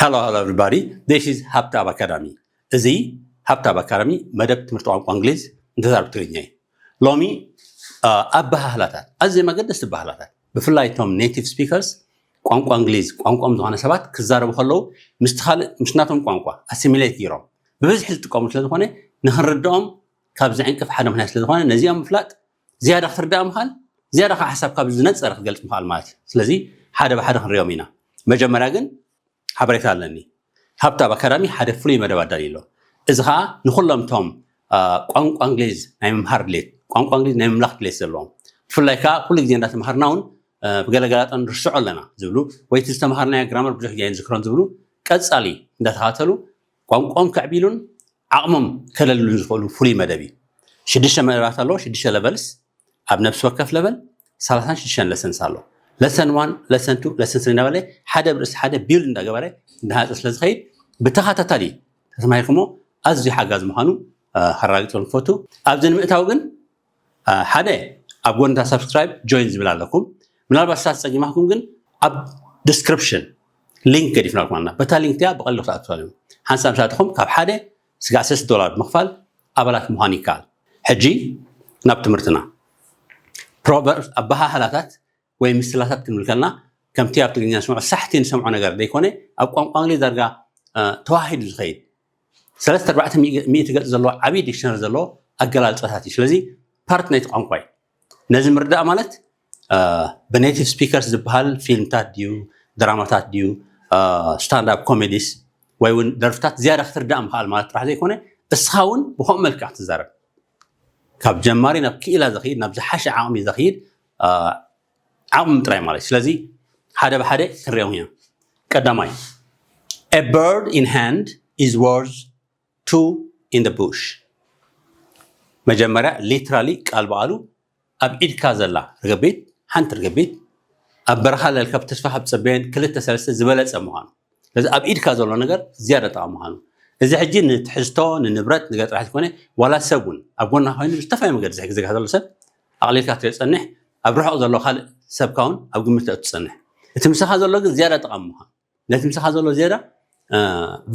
Hello, hello everybody. This is ሃብታብ ኣካዳሚ። እዚ ሃብታብ ኣካዳሚ መደብ ትምህርቲ ቋንቋ እንግሊዝ ንተዛረብ ትግርኛ እዩ። ሎሚ ኣበሃህላታት፣ ኣዝየ መገደስቲ ኣበሃህላታት፣ ብፍላይ እቶም native speakers ቋንቋ እንግሊዝ ቋንቋኦም ዝኾነ ሰባት ክዛረቡ ከለዉ ምስቲ ካልእ ምስ ናቶም ቋንቋ ኣሲሚሌት ገይሮም ብብዝሒ ዝጥቀሙ ስለ ዝኾነ ንክንርድኦም ካብ ዝዕንቅፍ ሓደ ምክንያት ስለ ዝኾነ ነዚኦም ምፍላጥ ዝያዳ ክትርዳእ ምኽኣል ዝያዳ ከዓ ሓሳብ ካብ ዝነፀረ ክትገልፅ ምኽኣል ማለት እዩ። ስለዚ ሓደ ብሓደ ክንሪኦም ኢና። መጀመርያ ግን ሓበሬታ ኣለኒ። ሃብታብ ኣካዳሚ ሓደ ፍሉይ መደብ ኣዳልዩ ኣሎ። እዚ ከዓ ንኩሎም እቶም ቋንቋ እንግሊዝ ናይ ምምሃር ድሌት፣ ቋንቋ እንግሊዝ ናይ ምምላኽ ድሌት ዘለዎም፣ ብፍላይ ከዓ ኩሉ ግዜ እንዳተምሃርና እውን ብገለገላጠ ንርስዖ ኣለና ዝብሉ ወይ እቲ ዝተምሃርናዮ ግራመር ብዙሕ ግዜ ኣይንዝክሮን ዝብሉ ቀፃሊ እንዳተኻተሉ ቋንቋኦም ከዕቢሉን ዓቕሞም ከለሉን ዝኽእሉ ፍሉይ መደብ እዩ። ሽዱሽተ መደባት ኣለዎ፣ ሽዱሽተ ለቨልስ ኣብ ነብሲ ወከፍ ለቨል ሰላሳን ሽዱሽተን ለሰንስ ኣሎ። ለሰን ዋን፣ ለሰን ቱ፣ ለሰን ስሪ እናበለ ሓደ ብርእሲ ሓደ ቢልድ እንዳገበረ እንዳሃፀ ስለ ዝኸይድ ብተኸታታሊ ተተማሂርኩሞ ኣዝዩ ሓጋዚ ምዃኑ ከረጋግፀልኩም ክፈቱ። ኣብዚ ንምእታው ግን ሓደ ኣብ ጎንታ ሳብስክራይብ ጆይን ዝብል ኣለኩም። ምናልባት ሳት ፀጊማኩም ግን ኣብ ዲስክሪፕሽን ሊንክ ገዲፍናልኩም ኣለና። በታ ሊንክ እቲኣ ብቐሊሉ ክትኣትዋ ኣለኩም። ሓንሳብ ምሳትኹም ካብ ሓደ ስጋዕ ሰለስተ ዶላር ብምኽፋል ኣባላት ምዃን ይከኣል። ሕጂ ናብ ትምህርትና። ፕሮቨርብ ኣበሃህላታት ወይ ምስላታት ክንብል ከለና ከምቲ ኣብ ትግርኛ ንሰምዖ ሳሕቲ ንሰምዖ ነገር ዘይኮነ ኣብ ቋንቋ እንግሊዝ ዳርጋ ተዋሂዱ ዝኸይድ ሰለስተ ኣርባዕተ ሚእቲ ገፅ ዘለዎ ዓብዪ ዲክሽነሪ ዘለዎ ኣገላልፃታት እዩ። ስለዚ ፓርት ናይቲ ቋንቋ እዩ። ነዚ ምርዳእ ማለት ብኔቲቭ ስፒከርስ ዝበሃል ፊልምታት ድዩ ድራማታት ድዩ ስታንዳፕ ኮሜዲስ ወይ እውን ደርፍታት ዝያዳ ክትርዳእ ምኽኣል ማለት ጥራሕ ዘይኮነ እስኻ እውን ብከምኡ መልክዕ ክትዛረብ ካብ ጀማሪ ናብ ክኢላ ዘኽይድ ናብ ዝሓሸ ዓቕሚ ዘኽይድ ዓቕሚ ምጥራይ ማለት እዩ። ስለዚ ሓደ ብሓደ ክንሪኦም ኢና። ቀዳማይ a bird in hand is worth two in the bush። መጀመርያ ሊትራሊ ቃል በዓሉ ኣብ ኢድካ ዘላ ርግቢት ሓንቲ ርግቢት ኣብ በረኻ ለልካ ብተስፋ ካብ ትፅበየን ክልተ ሰለስተ ዝበለፀ ምዃኑ ስለዚ ኣብ ኢድካ ዘሎ ነገር ዝያዳ ጠቓሚ ምዃኑ እዚ ሕጂ ንትሕዝቶ ንንብረት ንገር ጥራሕ ዝኾነ ዋላ ሰብ እውን ኣብ ጎና ኮይኑ ብዝተፈላለየ መገዲ ዝሕግዘካ ዘሎ ሰብ ኣቕሊልካ ትሪኦ ትፀንሕ ኣብ ርሑቕ ዘሎ ካልእ ሰብካ እውን ኣብ ግምት ተእቱ ትፀንሕ እቲ ምሳኻ ዘሎ ግን ዝያዳ ጠቓሚ ምዃኑ ነቲ ምሳኻ ዘሎ ዝያዳ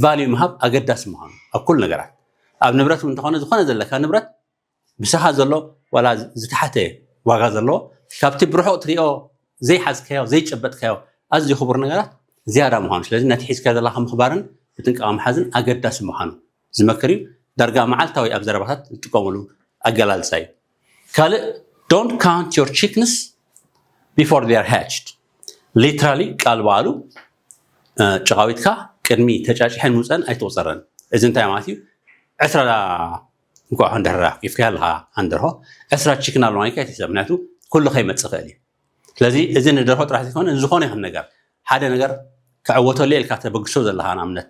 ቫልዩ ምሃብ ኣገዳሲ ምዃኑ ኣብ ኩሉ ነገራት ኣብ ንብረት እውን እንተኾነ ዝኾነ ዘለካ ንብረት ምሳኻ ዘሎ ዋላ ዝተሓተ ዋጋ ዘለዎ ካብቲ ብርሑቕ ትሪኦ ዘይሓዝካዮ ዘይጨበጥካዮ ኣዝዩ ክቡር ነገራት ዝያዳ ምዃኑ ስለዚ ነቲ ሒዝካ ዘለካ ምኽባርን ብጥንቃቐ ምሓዝን ኣገዳሲ ምዃኑ ዝመክር እዩ። ዳርጋ መዓልታዊ ኣብ ዘረባታት ዝጥቀምሉ ኣገላልፃ እዩ። ካልእ don't count your chickens before they are hatched literally ቃል በዓሉ ጨቓዊትካ ቅድሚ ተጫጭሐን ምውፀን ኣይትቑፀረን። እዚ እንታይ ማለት እዩ? ዕስራ እንኳ እንድሕር ኣኪፍካ ኣለካ ኣንደርሆ ዕስራ ቺክን ኣለዋ ኢልካ ኣይትሕሰብ ምክንያቱ ኩሉ ከይመፅእ ይኽእል እዩ። ስለዚ እዚ ንደርሆ ጥራሕ ዘይኮነ ዝኾነ ይኹን ነገር ሓደ ነገር ክዕወተሉ ኢልካ ተበግሶ ዘለካ ንኣብነት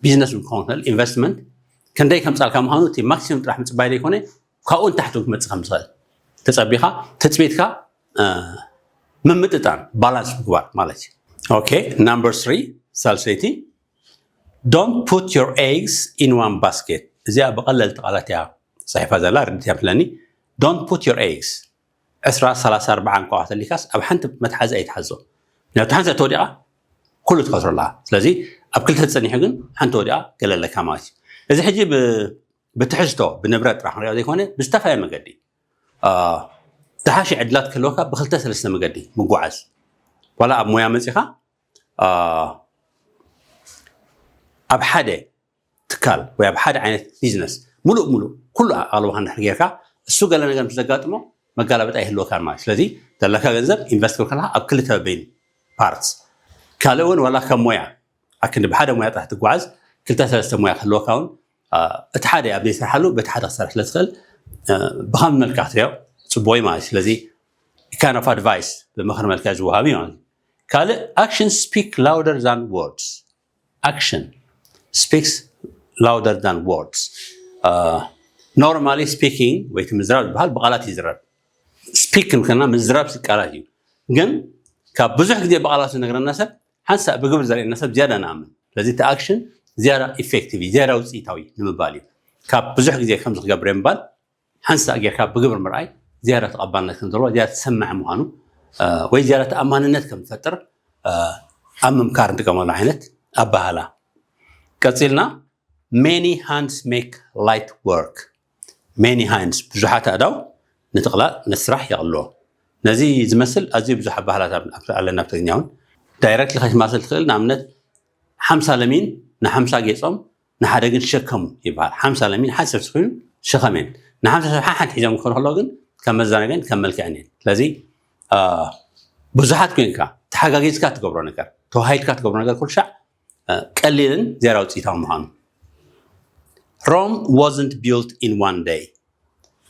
ቢዝነስ ክኸውን ይኽእል ኢንቨስትመንት ክንደይ ከምፃልካ ምዃኑ እቲ ማክሲሙም ጥራሕ ምፅባይ ዘይኮነ ካብኡ ንታሕቲ ክመፅእ ከም ዝኽእል ተፀቢኻ ትፅቢትካ ምምጥጣን ባላንስ ምግባር ማለት እዩ። ኦኬ ናምበር ስሪ ሳልሰይቲ don't put your eggs in one basket እዚኣ ብቐለልቲ ቃላት እያ ተፃሒፋ ዘላ ርድት እያ ፍለኒ don't put your eggs ዕስራ ሰላሳ ኣርባ እንቋቑሖ ተሊካስ ኣብ ሓንቲ መትሓዚ ኣይትሓዞ ምክንያቱ ሓንሳእ ተወዲቓ ኩሉ ትከስሮ ኣለካ ስለዚ ኣብ ክልተ ተፀኒሑ ግን ሓንቲ ወዲቓ ገለ ኣለካ ማለት እዩ እዚ ሕጂ ብትሕዝቶ ብንብረት ጥራሕ ክንሪኦ ዘይኮነ ብዝተፈላለየ መገዲ ዝሓሸ ዕድላት ክህልወካ ብክልተ ሰለስተ መገዲ ምጓዓዝ ዋላ ኣብ ሞያ መፂኻ ኣብ ሓደ ትካል ወይ ኣብ ሓደ ዓይነት ቢዝነስ ሙሉእ ሙሉእ ኩሉ ኣቓልቦኻ እንድሕር ጌርካ እሱ ገለ ነገር ምስ ዘጋጥሞ መጋላበጣ ይህልወካን ማለት ስለዚ ዘለካ ገንዘብ ኢንቨስት ክብል ከለካ ኣብ ክልተ በይን ፓርትስ ካልእ እውን ዋላ ከም ሞያ ኣክንዲ ብሓደ ሞያ ጥራሕ ትጓዓዝ ክልተ ሰለስተ ሞያ ክህልወካ እውን እቲ ሓደ ኣብ ዘይሰርሓሉ በቲ ሓደ ክሰርሕ ስለ ትኽእል ብኸም መልክዕ ክትሪኦ ፅቡቅ ማለት ስለዚ kind of advice ብምኽሪ መልክዕ ዝወሃብ እዩ ማለት ካልእ action speak louder than words action speaks louder than words normally speaking ወይ ምዝራብ ዝበሃል ብቃላት ይዝረብ ስፒክ ክንከና ምዝራብ ቃላት እዩ ግን ካብ ብዙሕ ግዜ ብቃላት ዝነግረና ሰብ ሓንሳእ ብግብሪ ዘርእየና ሰብ ዝያዳ ንኣምን ስለዚ እቲ ኣክሽን ዝያዳ ኢፌክቲቭ እዩ ዝያዳ ውፅኢታዊ ንምባል እዩ ካብ ብዙሕ ግዜ ከም ዝክገብር ምባል ሓንሳእ ጌርካ ብግብሪ ምርኣይ ዝያዳ ተቐባልነት ከም ዘለዎ ዝያዳ ተሰማዒ ምዃኑ ወይ ዝያዳ ተኣማንነት ከም ዝፈጥር ኣብ ምምካር ንጥቀመሉ ዓይነት ኣባህላ። ቀፂልና many hands make light work። Many hands ብዙሓት ኣእዳው ንትቕላጥ ንስራሕ የቕልዎ። ነዚ ዝመስል ኣዝዩ ብዙሕ ኣባህላት ኣለና ኣብ ትግርኛ እውን። ዳይረክትሊ ከይትማስል ትኽእል። ንኣብነት ሓምሳ ለሚን ንሓምሳ ጌጾም ንሓደ ግን ሸከሙ ይበሃል። ሓምሳ ለሚን ሓደ ሰብ ኮይኑ ሸኸም እየን። ንሓምሳ ሰብ ሓሓት ሒዞም ክኾኑ ከለዉ ግን ከም መዘናግዕን ከም መልክዕን እየን። ስለዚ ብዙሓት ኮይንካ ተሓጋጊዝካ ትገብሮ ነገር፣ ተዋሂድካ ትገብሮ ነገር ኩሉ ሻዕ ቀሊልን ዝያዳ ውፅኢታዊ ምዃኑ። Rome wasn't built in one day.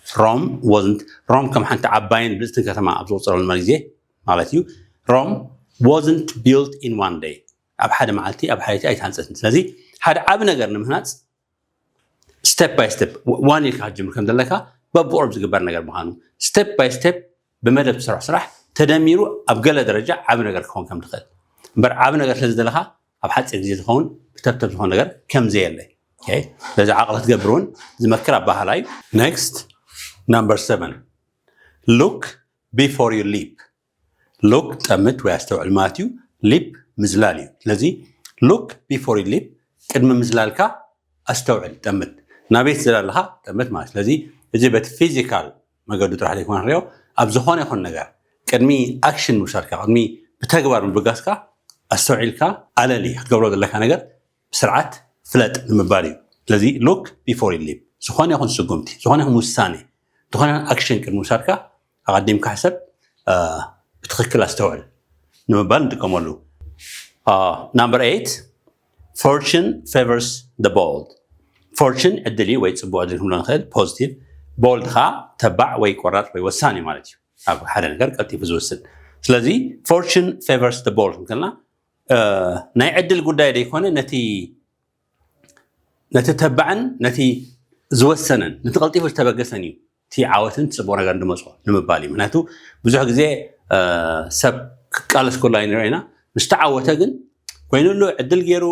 Rome wasn't Rome ከም ሓንቲ ዓባይን ብልፅትን ከተማ ኣብ ዝወፀረሉ ግዜ ማለት እዩ። Rome wasn't built in one day። ኣብ ሓደ መዓልቲ ኣብ ሓደ ኣይተሃንፀትን። ስለዚ ሓደ ዓቢ ነገር ንምህናፅ step by step one ኢልካ ክትጅምር ከም ዘለካ በብቁሩብ ዝግበር ነገር ምዃኑ step by step ብመደብ ትሰርሖ ስራሕ ተደሚሩ ኣብ ገለ ደረጃ ዓቢ ነገር ክኸውን ከም ትኽእል እምበር ዓቢ ነገር ስለ ዝደለካ ኣብ ሓፂር ግዜ ዝኸውን ብተብተብ ዝኾን ነገር ከም ዘየለ በዚ ዓቕሊ ክትገብር እውን ዝመክር ኣባህላ እዩ። Next number seven, look before you leap። Look ጠምት ወይ ኣስተውዕል ማለት እዩ። Leap ምዝላል እዩ። ስለዚ look before you leap ቅድሚ ምዝላልካ ኣስተውዕል፣ ጠምት። ናበይ ትዘል ኣለኻ? ጠምት ማለት ስለዚ እዚ በቲ ፊዚካል መገዱ ጥራሕ ዘይኮነ ንሪኦ ኣብ ዝኾነ ይኹን ነገር ቅድሚ ኣክሽን ምውሳድካ ቅድሚ ብተግባር ምብጋስካ ኣስተውዒልካ ኣለሊ ክትገብሮ ዘለካ ነገር ብስርዓት ፍለጥ ንምባል እዩ። ስለዚ look before you leap ዝኾነ ይኹን ስጉምቲ ዝኾነ ይኹን ውሳኔ ዝኾነ ይኹን ኣክሽን ቅድሚ ምውሳድካ ኣቐዲምካ ሕሰብ፣ ብትኽክል ኣስተውዕል ንምባል ንጥቀመሉ። Number eight, fortune favors the bold። Fortune ዕድል እዩ ወይ ፅቡቕ ዕድል ክንብሎ ንኽእል positive። Bold ከዓ ተባዕ ወይ ቆራፅ ወይ ወሳኒ ማለት እዩ። ኣብ ሓደ ነገር ቀልጢፉ ዝውስን። ስለዚ fortune favors the bold እንከልና ናይ ዕድል ጉዳይ ዘይኮነ ነቲ ነቲ ተባዕን ነቲ ዝወሰነን ነቲ ቀልጢፉ ዝተበገሰን እዩ እቲ ዓወትን ፅቡቕ ነገር ዝመፅኦ ንምባል እዩ። ምክንያቱ ብዙሕ ግዜ ሰብ ክቃለስ ከሎ ኣይንሪኦ ኢና። ምስ ተዓወተ ግን ኮይኑሉ ዕድል ገይሩ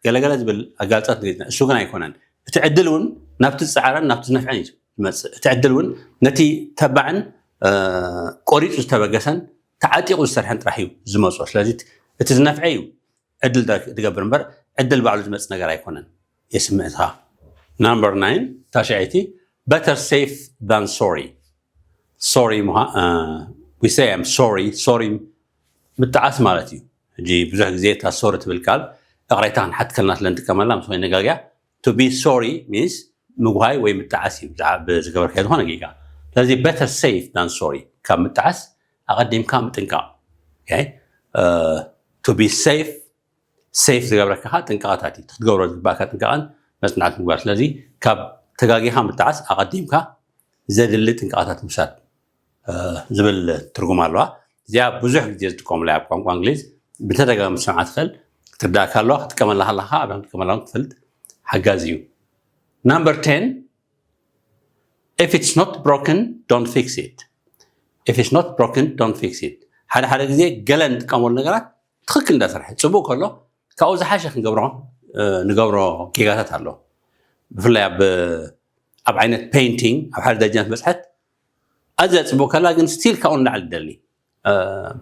ገለገለ ዝብል ኣጋልፃት ንሪኦ ኢና። እሱ ግን ኣይኮነን። እቲ ዕድል እውን ናብቲ ዝፀዓረን ናብቲ ዝነፍዐን እዩ ዝመፅእ። እቲ ዕድል እውን ነቲ ተባዕን ቆሪፁ ዝተበገሰን ተዓጢቑ ዝሰርሐን ጥራሕ እዩ ዝመፅኦ። ስለዚ እቲ ዝነፍዐ እዩ ዕድል ዝገብር እምበር ዕድል ባዕሉ ዝመፅእ ነገር ኣይኮነን። የስምዕትኻ። Number nine ታሽዐይቲ better safe than sorry። Sorry ምዃ we say I'm sorry። Sorry ምጥዓስ ማለት እዩ። ሕጂ ብዙሕ ግዜ እታ ሶሪ ትብል ቃል እቕሬታ ክንሓትከልና ስለ ንጥቀመላ ምስ ወይ ነጋግያ to be sorry means ምጉሃይ ወይ ምጥዓስ እዩ። ብዛዕባ ዝገበርካዮ ዝኾነ ጌጋ። ስለዚ better safe than sorry ካብ ምጥዓስ ኣቐዲምካ ምጥንቃቕ። Okay? To be safe safe ዝገብረካ ከዓ ጥንቃቐታት እዩ። ክትገብሮ ዝግባእካ ጥንቃቐን መፅናዕቲ ምግባር። ስለዚ ካብ ተጋጊኻ ምጥዓስ ኣቐዲምካ ዘድሊ ጥንቃቐታት ምውሳድ ዝብል ትርጉም ኣለዋ። እዚኣ ብዙሕ ግዜ ዝጥቀሙላ ኣብ ቋንቋ እንግሊዝ ብተደጋጋሚ ትሰምዓ ትኽእል ክትርዳእካ ኣለዋ። ክትጥቀመላ ከለካ ኣብያ ክትጥቀመላ እውን ክትፈልጥ ሓጋዚ እዩ። Number ten, if it's not broken don't fix it. If it's not broken don't fix it። ሓደ ሓደ ግዜ ገለ ንጥቀመሉ ነገራት ትኽክል እንዳሰርሐ ፅቡቅ ከሎ ካብኡ ዝሓሸ ክንገብሮ ንገብሮ ጌጋታት ኣሎ። ብፍላይ ኣብ ኣብ ዓይነት ፔይንቲንግ ኣብ ሓደ ደረጃ ትበፅሐት ኣዝያ ፅቡቅ ከላ ግን ስቲል ካብኡ ንላዕሊ ትደሊ።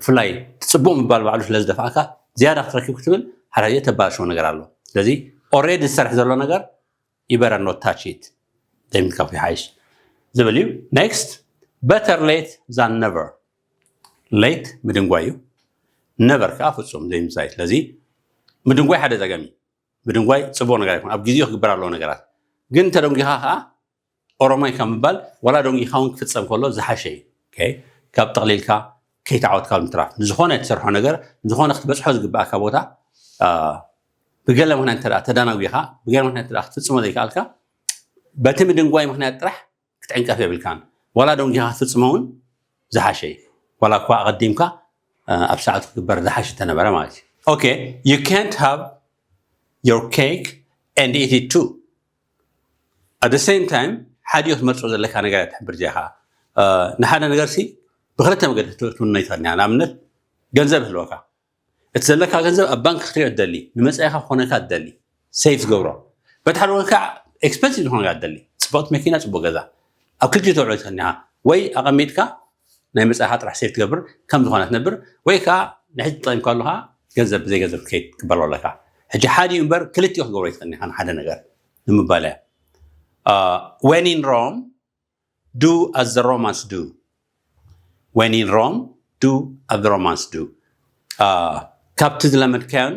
ብፍላይ ፅቡቅ ምባል ባዕሉ ስለ ዝደፍኣካ ዝያዳ ክትረክብ ክትብል ሓደ ግዜ ተባላሸዎ ነገር ኣሎ። ስለዚ ኦሬዲ ዝሰርሕ ዘሎ ነገር you better not touch it ዘይምትካፍ ይሓይሽ ዝብል እዩ። Next, better late than never። Late ምድንጓይ እዩ። Never ከዓ ፍፁም ዘይምፅኣይ። ስለዚ ምድንጓይ ሓደ ፀገም እዩ። ምድንጓይ ፅቡቅ ነገር ኣይኮን ኣብ ግዜኡ ክግበር ኣለዎ ነገራት ግን ተደንጊኻ ከዓ ኦሮማይ ካብ ምባል ዋላ ደንጊኻ እውን ክፍፀም ከሎ ዝሓሸ እዩ። ካብ ጠቕሊልካ ከይተዓወትካ ምትራፍ ንዝኾነ ትሰርሖ ነገር ንዝኾነ ክትበፅሖ ዝግባእካ ቦታ ብገለ ምክንያት እንተ ተዳናጒኻ ብገለ ምክንያት እንተ ክትፍፅሞ ዘይከኣልካ በቲ ምድንጓይ ምክንያት ጥራሕ ክትዕንቀፍ የብልካን። ዋላ ደንጊኻ ክትፍፅሞ እውን ዝሓሸ እዩ። ዋላ እኳ ኣቐዲምካ ኣብ ሰዓቱ ክግበር ዝሓሸ እንተነበረ ማለት እዩ። Okay, you can't have your cake and eat it too. At the same time ሓዲኡ ክትመርፆ ዘለካ ነገር ትሕብር ዚኻ ንሓደ ነገር ሲ ብክልተ መገዲ ክትውነ ይትኽእል። ንኣብነት ገንዘብ ህልወካ እቲ ዘለካ ገንዘብ ኣብ ባንክ ክትሪኦ ትደሊ ንመፃኢኻ ክኾነካ ትደሊ ሴፍ ትገብሮ በቲ ሓደ ወገን ከዓ ኤክስፐንሲቭ ዝኾነካ ትደሊ ፅቡቅቲ መኪና ፅቡቅ ገዛ ኣብ ክልቲኡ ተውዕሎ ትኽእል ወይ ኣቐሚጥካ ናይ መፃኢኻ ጥራሕ ሴፍ ትገብር ከም ዝኾነ ትነብር ወይ ከዓ ንሕጂ ተጠቂምካ ኣለካ ገንዘብ ብዘይ ገንዘብ ክትከይድ ትቅበሎ ኣለካ። ሕጂ ሓደ እዩ እምበር ክልቲኡ ክትገብሮ ይትኽእል ኢኻ ንሓደ ነገር ንምባል እያ። When in Rome, do as the Romans do. When in Rome, do as the Romans do. ካብቲ ዝለመድካዮን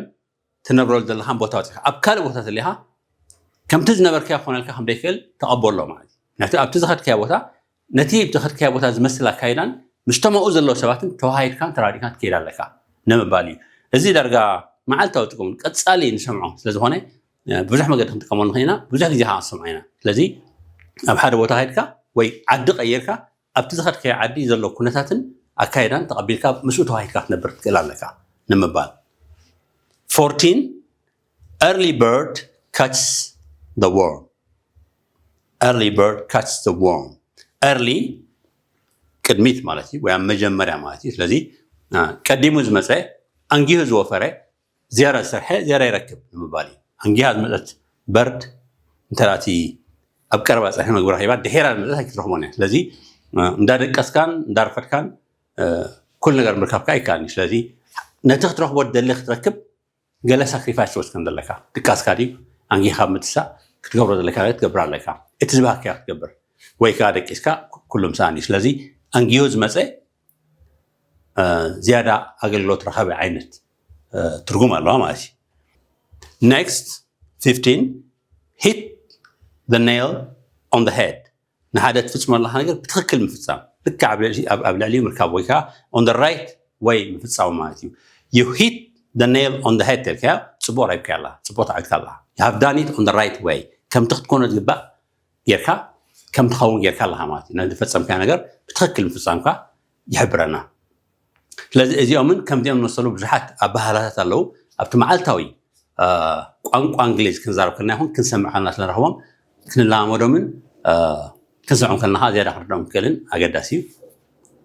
ትነብረሉ ዘለኻን ቦታ ወፂኻ ኣብ ካልእ ቦታ ተሊኻ ከምቲ ዝነበርካዮ ክኾነልካ ከም ዘይክእል ተቐበሎ ማለት እዩ። ምክንያቱ ኣብቲ ዝኸድካዮ ቦታ ነቲ ዝኸድካዮ ቦታ ዝመስል ኣካይዳን ምስቶም ኣብኡ ዘለዉ ሰባትን ተዋሃሂድካን ተራዲእካን ትከይድ ኣለካ ንምባል እዩ። እዚ ዳርጋ መዓልታዊ ጥቅሙ ቀፃሊ ንሰምዖ ስለዝኾነ ብዙሕ መገዲ ክንጥቀመሉ ንኽእል ኢና፣ ብዙሕ ግዜ ከዓ ንሰምዖ ኢና። ስለዚ ኣብ ሓደ ቦታ ከድካ ወይ ዓዲ ቀይርካ ኣብቲ ዝኸድካዮ ዓዲ ዘሎ ኩነታትን ኣካይዳን ተቐቢልካ ምስኡ ተዋሂድካ ክትነብር ትክእል ኣለካ ንምባል። Fourteen, early bird catches the worm. Early bird catches the worm. Early ቅድሚት ማለት እዩ ወይ ኣብ መጀመርያ ማለት እዩ። ስለዚ ቀዲሙ ዝመፀ ኣንጊሁ ዝወፈረ ዝያዳ ዝሰርሐ ዝያዳ ይረክብ ንምባል እዩ። ኣንጊሃ ዝመፀት በርድ እንተ እቲ ኣብ ቀረባ ፀርሒ መግቢ ረኪባ ድሒራ ዝመፀት ኣይክትረክቦን እያ። ስለዚ እንዳደቀስካን እንዳረፈድካን ኩሉ ነገር ምርካብካ ኣይከኣልን እዩ። ስለዚ ነቲ ክትረክቦ ትደሊ ክትረክብ ገለ ሳክሪፋይስ ትወስድ ከም ዘለካ ድቃስካ ድዩ ኣንጊኻ ምትሳእ ክትገብሮ ዘለካ ነገር ትገብር ኣለካ። እቲ ዝበሃካዮ ክትገብር ወይ ከዓ ደቂስካ ኩሉ ምሳኣን እዩ። ስለዚ ኣንጊሁ ዝመፀ ዝያዳ ኣገልግሎት ረኸቢ ዓይነት ትርጉም ኣለዋ ማለት እዩ። Next, fifteen, hit the nail on the head. ንሓደ ትፍፅሞ ኣለካ ነገር ብትክክል ምፍፃም ልክዕ ኣብ ልዕሊኡ ምርካብ ወይ ከዓ on the right way ምፍፃሙ ማለት እዩ። You hit the nail on the head ተልካዮ ፅቡቅ ረብካ ኣላ ፅቡቅ ተዓዊትካ ኣላ። You have done it on the right way ከምቲ ክትኮኖ ዝግባእ ጌርካ ከም ትኸውን ጌርካ ኣለካ ማለት እዩ። ነቲ ዝፈፀምካዮ ነገር ብትክክል ምፍፃምካ ይሕብረና። ስለዚ እዚኦምን ከምዚኦም ዝመሰሉ ብዙሓት ኣባህላታት ኣለዉ። ኣብቲ መዓልታዊ ቋንቋ እንግሊዝ ክንዛረብ ከልና ይኹን ክንሰምዕ ከልና ስለንረኽቦም ክንለማመዶምን ክንሰምዖም ከለና ዝያዳ ክንርድኦም ክክእልን ኣገዳሲ እዩ።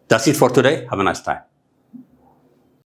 That's it for today. Have a nice time.